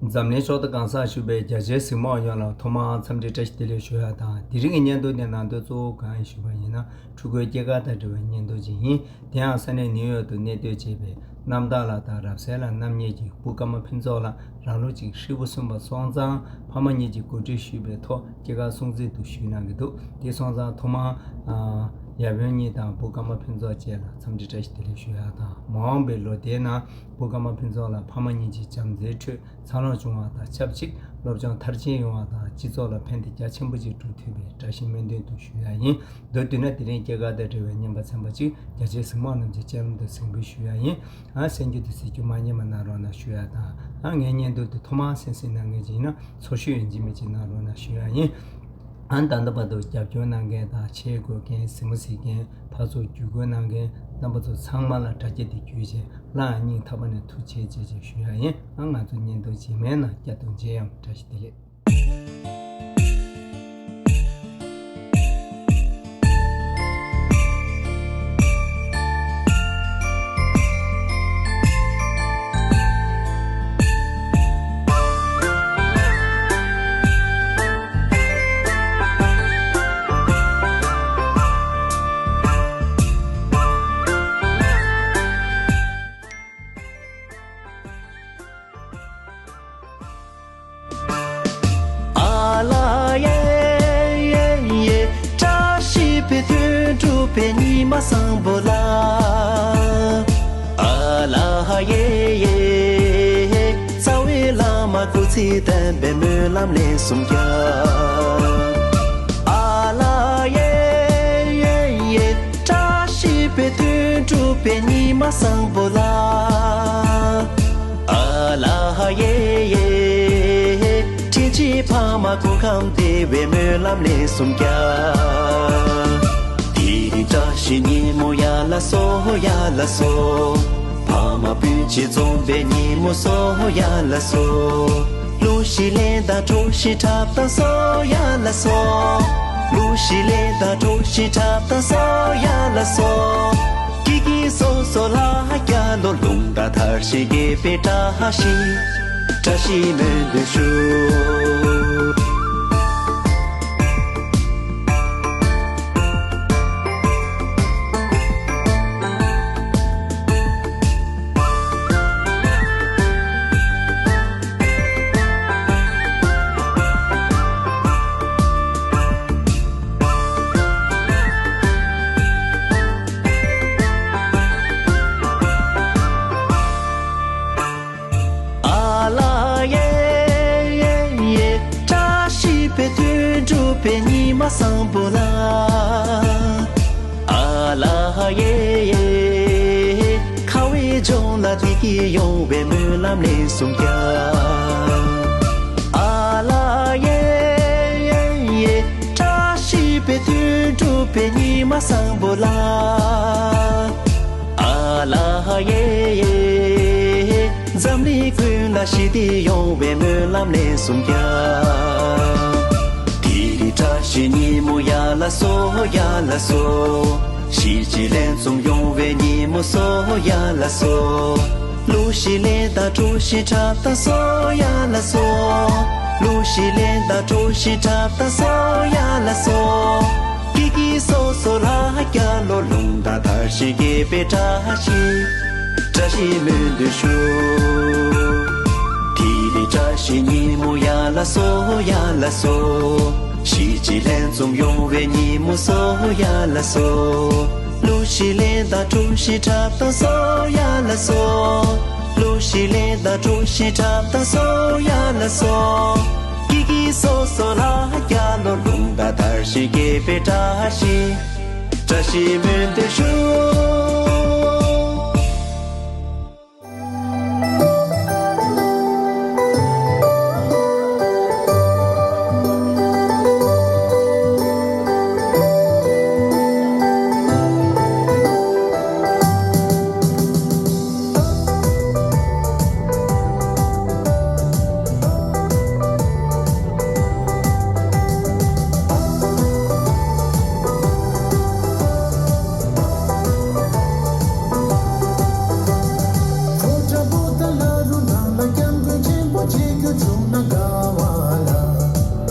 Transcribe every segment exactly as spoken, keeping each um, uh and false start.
འཛམ་གླིང་ཕྱོགས་མཐའ་གང་སར་བཞུགས་པའི་རྒྱ་ཆེའི་གཟིགས་མོ་བ་ཡོངས་ལ་ཐོག་མར་འཚམས་འདྲི་བཀྲ་ཤིས་བདེ་ལེགས་ཞུ་ཡ་དང་། དེ་རིང་གི་བརྙན་ཐུང་འདི་ནང་དོན་གཙོ་བོ་གང་ཡིན་ཞུས་པ་ཡིན་ན། ཕྲུ་གུའི་སྐྱེས་སྐར་དང་འབྲེལ་བའི་བརྙན་ཐུང་ཅིག་ཡིན། དེ་ཡང་ས་གནས་ནིའུ་ཡོག་ཏུ་གནས་སྡོད་བྱེད་པའི་རྣམ་དག་ལགས་དང་རབ་གསལ་ལགས་རྣམ་གཉིས་ཀྱིས་བུ་ཀརྨ་ཕུན་ཚོགས་ལགས་རང་ལོ་གཅིག་ཧྲིལ་པོ་སོན་པ་སོང་ཙང་ཕ་མ་གཉིས་ཀྱིས་གོ་སྒྲིག་ཞུས་པའི་ཐོག་སྐྱེས་སྐར་སྲུང་བརྩི་དུ་ཞུས་གནང་གི་འདུག་དེ་སོང་ཙང་ཐོག་མར་ཨ་ཡབ་ཡུམ་གཉིས་དང་བུ་ཀརྨ་ཕུན་ཚོགས་བཅས་ལ་འཚམས་འདྲི་བཀྲ་ཤིས་བདེ་ལེགས་ཞུ་ཡ་དང་། མ་འོངས་པའི་ལོ་ཟླའི་ནང་བུ་ཀརྨ་ཕུན་ཚོགས་ལགས་ཕ་མ་གཉིས་ཀྱི་བྱམས་བརྩེའི་ཁྲོད་འཚར་ལོངས་བྱུང་བ་དང་ཆབས་ཅིག་སློབ་སྦྱོང་མཐར་ཕྱིན་ཡོང་བ་དང་སྤྱི་ཚོགས་ལ་ཕན་བདེ་རྒྱ་ཆེན་པོ་ཅིག་བསྒྲུབ་ཐུབ་པའི་བཀྲ་ཤིས་སྨོན་འདུན་དུ་ཞུ་ཡ་ཡིན། མདོར་བསྡུས་ན་དེ་རིང་སྐྱེས་སྐར་དང་འབྲེལ་བའི་བརྙན་པར་ཚན་པ་གཅིག་རྒྱ་ཆེའི་གཟིགས་མོ་རྣམས་ཀྱི་སྤྱན་ལམ་དུ་གཟིགས་འབུལ་ཞུ་ཡ་ཡིན། ཨ་གསན་རྒྱུ་དེ་གཟིགས་རྒྱུ་མ་བསྙེལ་བ་གནང་རོགས་གནང་ཞུ་ཡ་དང་། ཨ་ངའི་བརྙན་ཐུང་དེ་ཐོག་མར་གསན་གཟིགས་གནང་མཁན་ཅིག་ཡིན་ན་ཚོར་ཤུགས་ཡོད་མཁན་ཅིག་གནང་རོགས་གནང་ཞུ་ཡ་ཡིན། ཨ་ད་ལྟ་བར་དུ་རྒྱབ་སྐྱོར་གནང་མཁན་དང་ཆེད་བསྐོས་མཁན་གཟིགས་མོ་གཟིགས་མཁན་ཕར་ཚུར་བརྒྱུད་སྐུར་གནང་མཁན་རྣམ་པ་ཚོ་ཚང་མ་ལ་དྲ་རྒྱ་འདི་བརྒྱུད་བྱས་སླར་ཡང་སྙིང་ཐག་པ་ནས་ཐུགས་རྗེ་ཆེ་ཞེས་ཞུ་ཡ་ཡིན། ཨ་ང་ཚོ་བརྙན་ཐུང་རྗེས་མའི་ནང་བསྐྱར་དུ་མཇལ་ཡོང་། བཀྲ་ཤིས་བདེ་ལེགས། ཨ་ལ་ཡེ་ཡེ་ཡེ། བཀྲ་ཤིས་པའི་དོན་གྲུབ་པའི་ཉི་མ་བཟང་པོ་ལ། ཨ་ལ་ཡེ་ཡེ། རྩ་བའི་བླ་མ་སྐུ་ཚེ་བརྟན་པའི་སྨོན་ལམ་ལན་གསུམ་རྒྱག་ཨ་ལ་ཡེ་ཡེ་ཡེ། བཀྲ་ཤིས་པའི་དོན་གྲུབ་པའི་ཉི་མ་བཟང་པོ་ལ། ཨ་ལ་ཡེ་ཡེ། དྲིན་ཆེན་ཕ་མ་སྐུ་ཁམས་བདེ་བའི་སྨོན་ལམ་ལན་གསུམ་རྒྱག་དེ་རིང་བཀྲ་ཤིས་ཉིན་མོ་ཡ་ལ་སོ་ཡ་ལ་སོ། ཕ་མ་སྤུན་མཆེད་འཛོམས་པའི་ཉིན་མོ་སོ་ཡ་ལ་སོ། གླུ་གཞས་ལེན་དང་གྲོ་བཞིན་འཁྲབ་དང་སོ་ཡ་ལ་སོ། གླུ་གཞས་ལེན་དང་གྲོ་བཞིན་འཁྲབ་དང་སོ་ཡ་ལ་སོ། སྐྱིད་སྐྱིད་སོ་སོ་ལ་རྒྱ་ལོ། རླུང་རྟ་དར་ཞིང་རྒྱས་པའི་བཀྲ་ཤིས། བཀྲ་ཤིས་སྨོན་འདུན་ཞུ། ཨ་ལ་ཡེ་ཡེ་ཡེ། བཀྲ་ཤིས་པའི་དོན་གྲུབ་པའི་ཉི་མ་བཟང་པོ་ལ། ཨ་ལ་ཡེ་ཡེ། ཁ་བའི་ལྗོངས་ལ་བདེ་སྐྱིད་ཡོང་བའི་སྨོན་ལམ་ལན་གསུམ་རྒྱག་ཨ་ལ་ཡེ་ཡེ་ཡེ། བཀྲ་ཤིས་པའི་དོན་གྲུབ་པའི་ཉི་མ་བཟང་པོ་ལ། ཨ་ལ་ཡེ་ཡེ། འཛམ་གླིང་ཀུན་ལ་ཞི་བདེ་ཡོང་བའི་སྨོན་ལམ་ལན་གསུམ་རྒྱག་དེ་རིང་བཀྲ་ཤིས་ཉིན་མོ་ཡ་ལ་སོ་ཡ་ལ་སོ། གཞིས་བྱེས་ལྷན་འཛོམས་ཡོང་བའི་ཉིན་མོ་སོ་ཡ་ལ་སོ། གླུ་གཞས་ལེན་དང་གྲོ་བཞིན་འཁྲབ་དང་སོ་ཡ་ལ་སོ། གླུ་གཞས་ལེན་དང་གྲོ་བཞིན་འཁྲབ་དང་སོ་ཡ་ལ་སོ། སྐྱིད་སྐྱིད་སོ་སོ་ལ་རྒྱ་ལོ། རླུང་རྟ་དར་ཞིང་རྒྱས་པའི་བཀྲ་ཤིས། བཀྲ་ཤིས་སྨོན་འདུན་ཞུ། དེ་རིང་བཀྲ་ཤིས་ཉིན་མོ་ཡ་ལ་སོ་ཡ་ལ་སོ། གཞིས་བྱེས་ལྷན་འཛོམས་ཡོང་བའི་ཉིན་མོ་སོ་ཡ་ལ་སོ། གླུ་གཞས་ལེན་དང་གྲོ་བཞིན་འཁྲབ་དང་སོ་ཡ་ལ་སོ། གླུ་གཞས་ལེན་དང་གྲོ་བཞིན་འཁྲབ་དང་སོ་ཡ་ལ་སོ། སྐྱིད་སྐྱིད་སོ་སོ་ལ་རྒྱ་ལོ། རླུང་རྟ་དར་ཞིང་རྒྱས་པའི་བཀྲ་ཤིས། བཀྲ་ཤིས་སྨོན་འདུན་ཞུ། བྱུང་ན་དགའ་བ་ལ།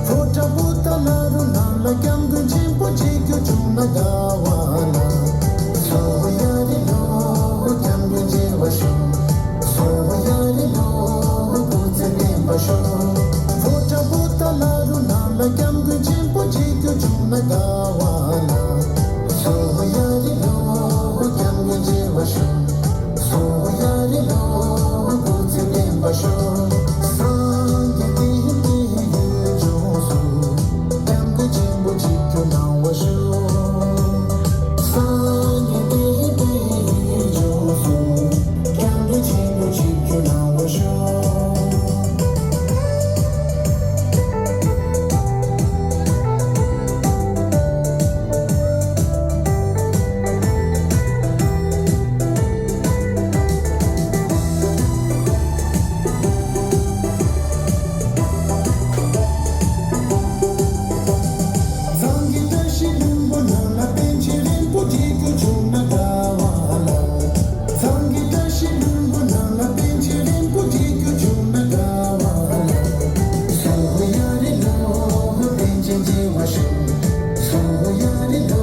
ཕོ་བྲང་པོ་ཏཱ་ལ་རུ་ནང་ལ་སྐྱབས་མགོན་ཆེན་པོ་མཇལ་རྒྱུ་བྱུང་ན་དགའ་བ་ལ། སོ་ཡ་རི་ལོ། སྐྱབས་མགོན་མཇལ་བར་ཤོག་སོ་ཡ་རི་ལོ། སྐུ་ཚེ་བརྟན་པར་ཤོག་ཕོ་བྲང་པོ་ཏཱ་ལ་རུ་ནང་ལ་སྐྱབས་མགོན་ཆེན་པོ་མཇལ་རྒྱུ་བྱུང་ན་དགའ་བ་ལ། སོ་ཡ་རི་ལོ། སྐྱབས་མགོན་མཇལ་བར་ཤོག་སོ་ཡ་རི་ལོ། སྐུ་ཚེ་བརྟན་པར་ཤོག་སངས་རྒྱས་བསྟན་པའི་ཡུལ་ལྗོངས་སུ། སྐྱབས་མགོན་ཆེན་པོ་མཇལ་རྒྱུ་གནང་བར་ཤོག་སངས་རྒྱས་བསྟན་པའི་ཡུལ་ལྗོངས་སུ། སྐྱབས་མགོན་ཆེན་པོ་མཇལ་རྒྱུ་གནང་བར་ཤོག་གཙང་གི་བཀྲ་ཤིས་ལྷུན་པོ་ནང་ལ་པཎ་ཆེན་རིན་པོ་ཆེ་མཇལ་རྒྱུ་བྱུང་ན་དགའ་བ་ལ། གཙང་གི་བཀྲ་ཤིས་ལྷུན་པོ་ནང་ལ་པཎ་ཆེན་རིན་པོ་ཆེ་མཇལ་རྒྱུ་བྱུང་ན་དགའ་བ་ལ། སོ་ཡ་རི་ལོ། པཎ་ཆེན་མཇལ་བར་ཤོག་སོ་ཡ་རི་ལོ།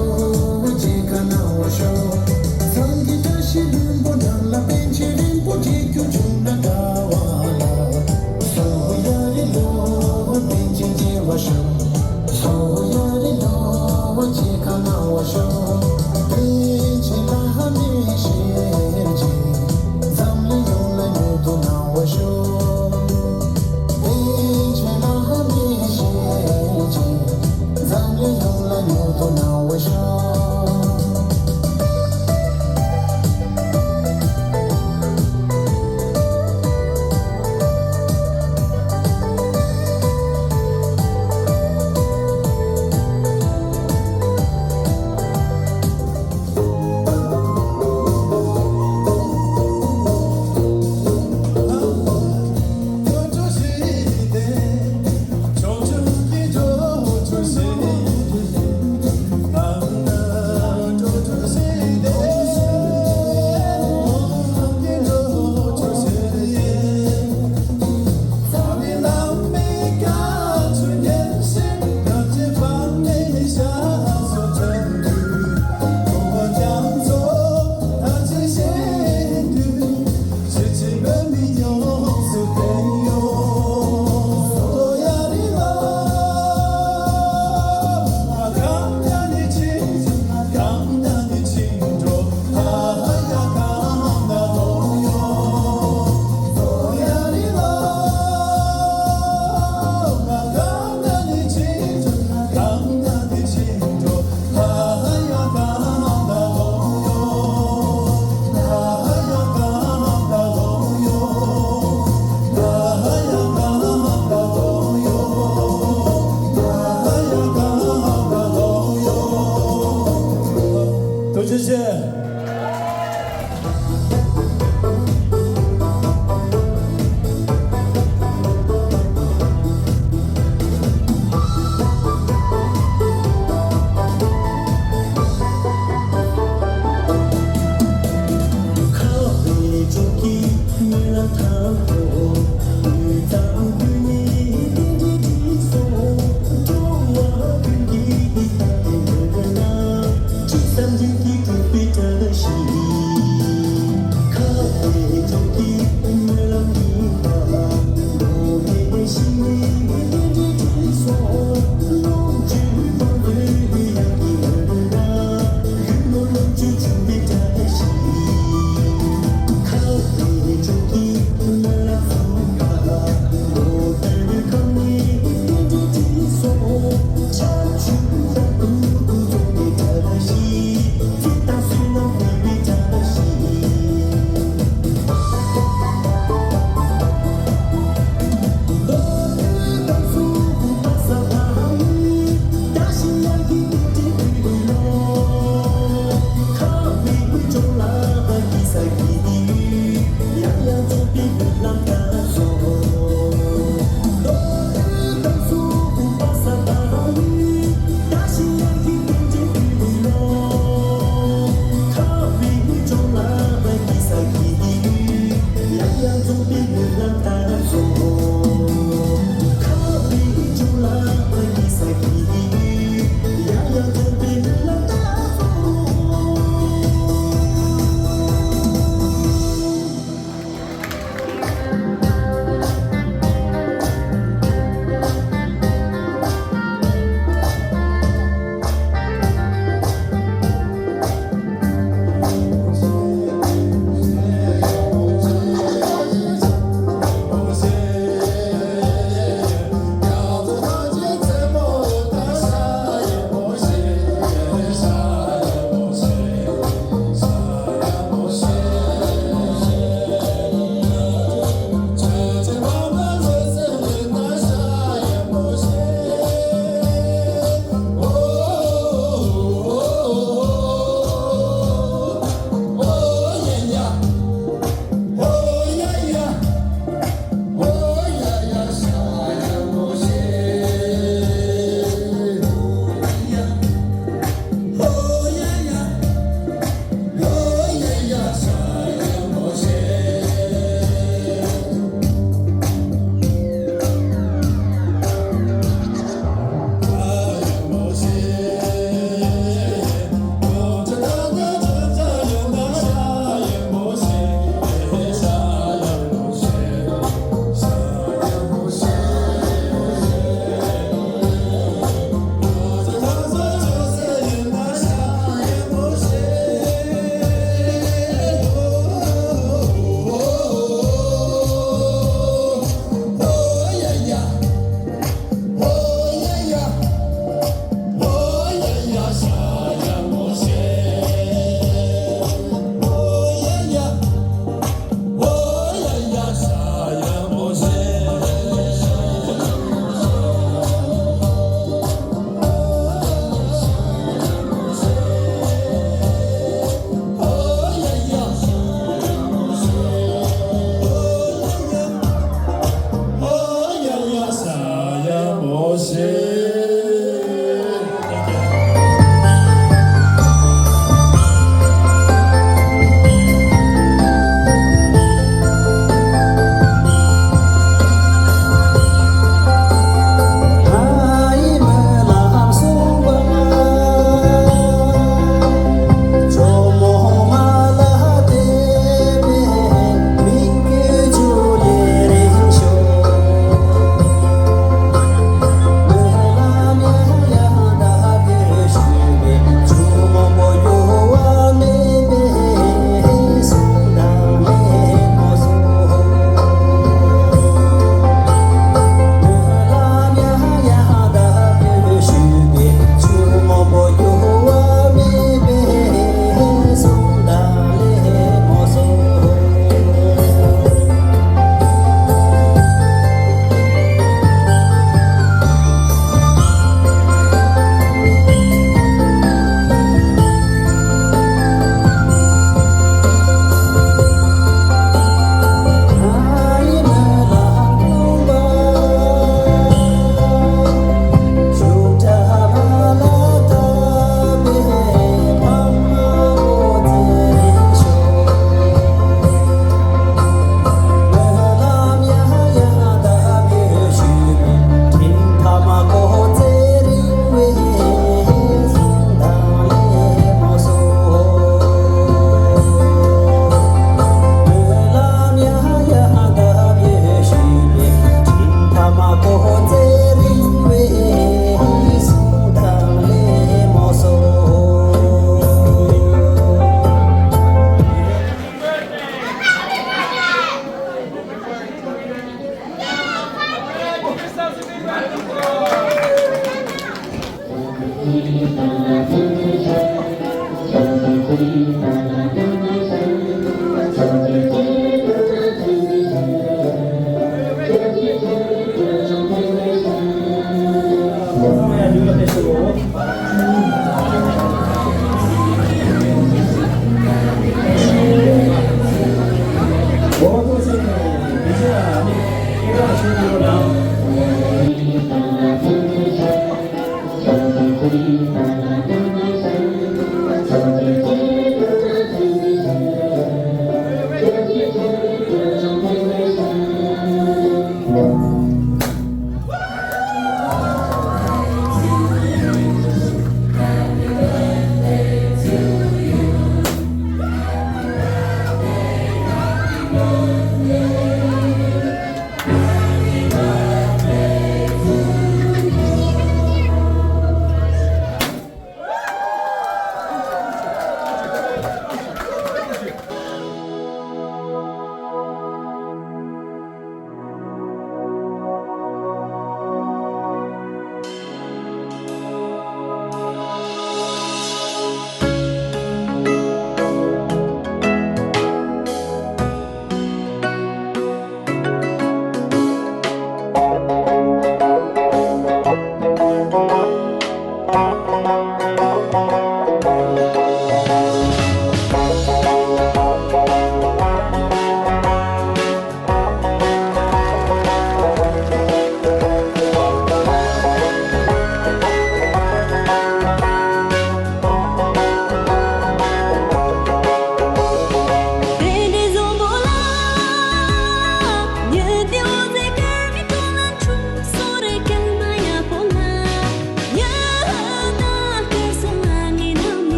མཇལ་ཁ་གནང་བར་ཤོག་གཙང་གི་བཀྲ་ཤིས་ལྷུན་པོ་ནང་ལ་པཎ་ཆེན་རིན་པོ་ཆེ་མཇལ་རྒྱུ་བྱུང་ན་དགའ་བ་ལ། སོ་ཡ་རི་ལོ། པཎ་ཆེན་མཇལ་བར་ཤོག་སོ་ཡ་རི་ལོ། མཇལ་ཁ་གནང་བར་ཤོག་པཎ་ཆེན་བླ་མའི་ཞལ་གྱིས། འཛམ་གླིང་ཡོངས་ལ་མྱུར་དུ་གནང་བར་ཤོག་པཎ་ཆེན་བླ་མའི་ཞལ་གྱིས། འཛམ་གླིང་ཡོངས་ལ་མྱུར་དུ་གནང་བར་ཤོག་ཐུགས་རྗེ་ཆེ།